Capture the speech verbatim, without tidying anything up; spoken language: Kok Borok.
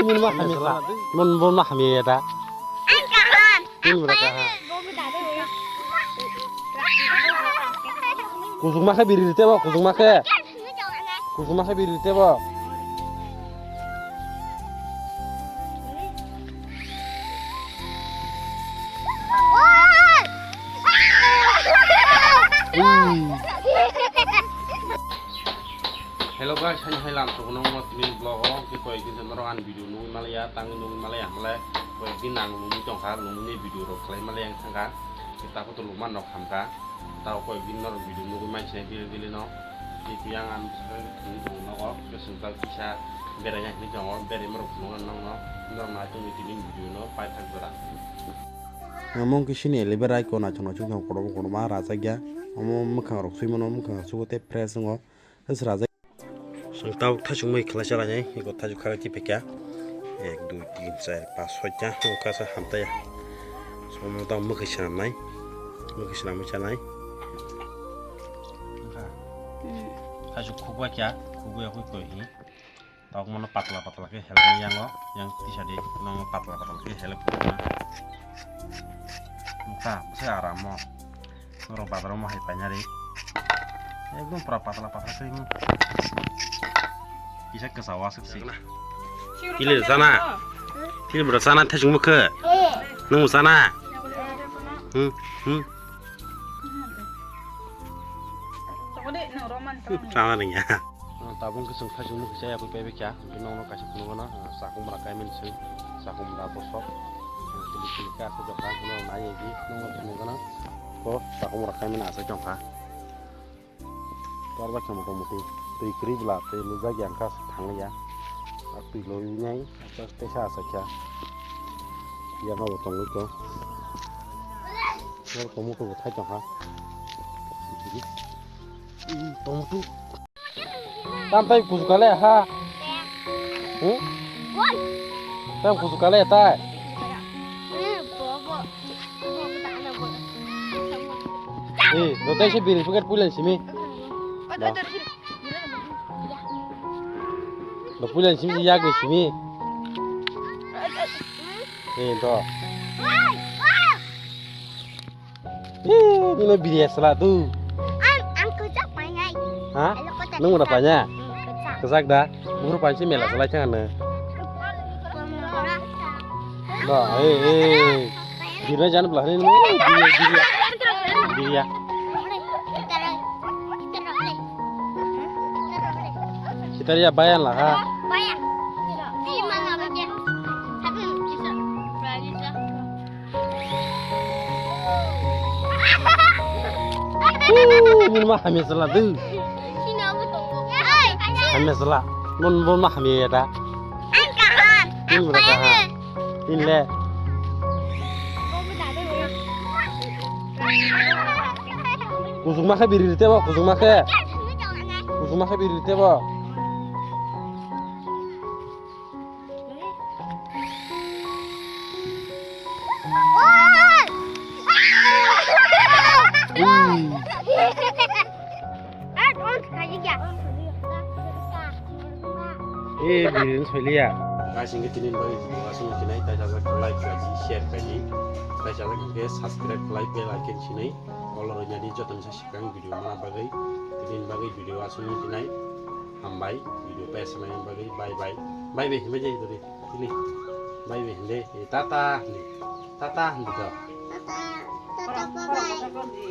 Nini ma hamya sa. Mon, mon ma hamya ya da. Nini ma da ha. Kuzuk ma khe biri rite bo, kuzuk ma khe. Kuzuk ma khe biri rite bo. Hello guys, hani hai lam tong nong mo tini vlog o, ke koi din norok an video nugwi malaya, tang nugwi malaya, male koi din nang nugwi tong kha, nugwi video rok khlai malaya ang thang kha, ke ta ko to luma nok ham kha. Tao koi din norok video nugwi mai se daily daily no. Tei tiyang ang thangwi tong nogo, kesung tal kisa berai ya hinwi tongo, berai morok phunukgo nokno, norok nai tongwi tini video no paithak jora. Omo wngkhe chini aloe vera icon naithok naithok kotorma kotorma rajak ya. Omo mwkhang rok swi mano, mwkhang rok swi tei fresh wngo. Tei se rajak. Chwng tabuk thaichung mui khlai chalai nai, eko thaichung kharwi twi phaikha. Ek, dui, tin, char, panch, soita, wngkha sa hamtaiya. Somo tang mwkhwi swnam nai, mwkhwi swnamwi chanai. Wngkha. Hmm. Thaichung khukbai kha, khukbai ya koi koi hi. Tabuk mono patla patla khe help ni yango, yang tisa di, nono patla patla khe help khe na. Wngkha, bwsai aram o. Norok bazar o ma hai paina ri. Ekdom pura patla patla khe. Kisa kwsa o aswk se. Kile sana. Kile bro sana thesung mukhe. Nung sana. Hmm, hmm. Sana ringya. Tabuk khe chwng thaichung mukhe chaya bwi paibai kha. Hwnkhe nokno kaisa phunukgwno, ah, chakhumra kaimani se, chakhumra bosok. Chili chili khe aswk jokha, hwnkhe nai di, nokno phunukgwno. Bo chakhumra kaimani aswk jokha. Torbai khe moto moti twi kwrwi bwla, twi lujak ya wngkha, thangya. A twi loi nai, teisa aswk kha. Yang abo tongwi kho. Yang tongmukhe bo thai tongkha. Tongmukhe. Tam tai kuchuk kale ha. Hmm? Tam kuchuk kale tai. Eh, do tai se biri packet puilan simi. Ba. Do puilan simi yak ni simi. Eh, do. Ih, nino biri asla tu. Ang, ang kwchak painai. Ha? Alo kwchak. Nung udah paina? Hmm, kwchak. Kwchak da? Buhur pansi mela selai chang ane. Kwchak. Ba, eh, eh. Biri jan belah ni, biri, biri. Biri ya. Sitar ya bayan lah ha. Bayan. Di mana lagi? Tapi bisa. Berani lah. Nini ma hamya sala du. Hamya sala. Mon, mon ma hamya ya da. Nini ma da ha. Nini le. Kuzuk ma khe biri rite bo, kuzuk ma khe. Kuzuk ma khe biri rite bo. Eh, birin soiliya. Guys, hingke tini bagwi video aswk no kinai, tai tabuk like khlai di, share khlai di, tai tabuk hingke subscribe khlai, bell icon sinai, all rw nani joto ni sa. Kang video mana bagwi, tini bagwi video aswk ni tinai. Hambai, video paisa mai bagwi, bye bye. Bye bye, himbai jai dori. Tini. Bye bye, hinde. Eh, tata, hinde. Tata, hinde do. Tata, tata, bye bye.